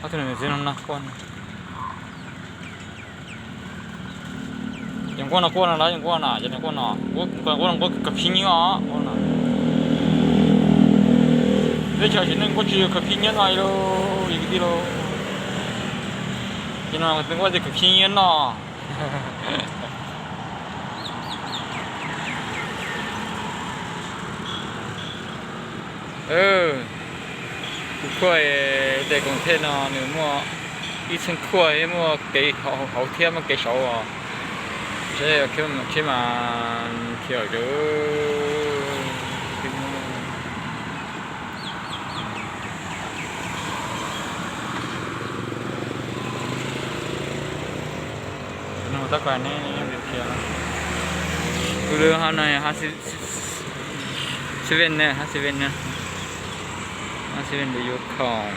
Ob tug niam txiv no no quaj no. Cov nquab no quaj no, cov nquab no, cov nquab no, nquab, nquab khav khib nyiab os. Teb chaws tsis neej nquab tsis khav khib nyiab no li lauj, yus kwv tij lauj. Ces no nquab tsis khav khib nyiab no. Tus khuaj tes koom thej no nws muaj ib txheej khuaj, muaj kev hauv thiab muaj kev saud os. Saib khiav mas khiav. Tab ko ne, tus lwm hab no hab seven ne, hab seven ne, hab seven lwm yuav khoom.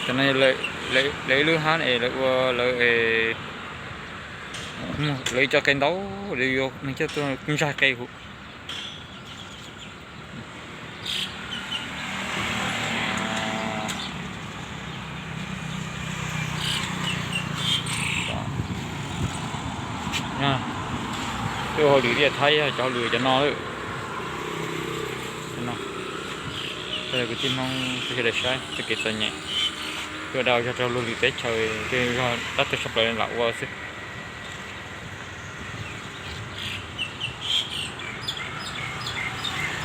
Cov no lawv ib lub hab es lawv ua lawv, lawv ib co qe ntau, lawv yuav neeg coj tuaj ntsag qe huv. Tuaj hauj lwm tiaj thaib yog cov hauj lwm cov no lawm. Cov no, kwv tij Hmoob sawv daws saib txoj kev txom nyem. Tuaj dau yog rau luag lwm teb chaws, yog tab tug tshaj plaws lam ua xwb.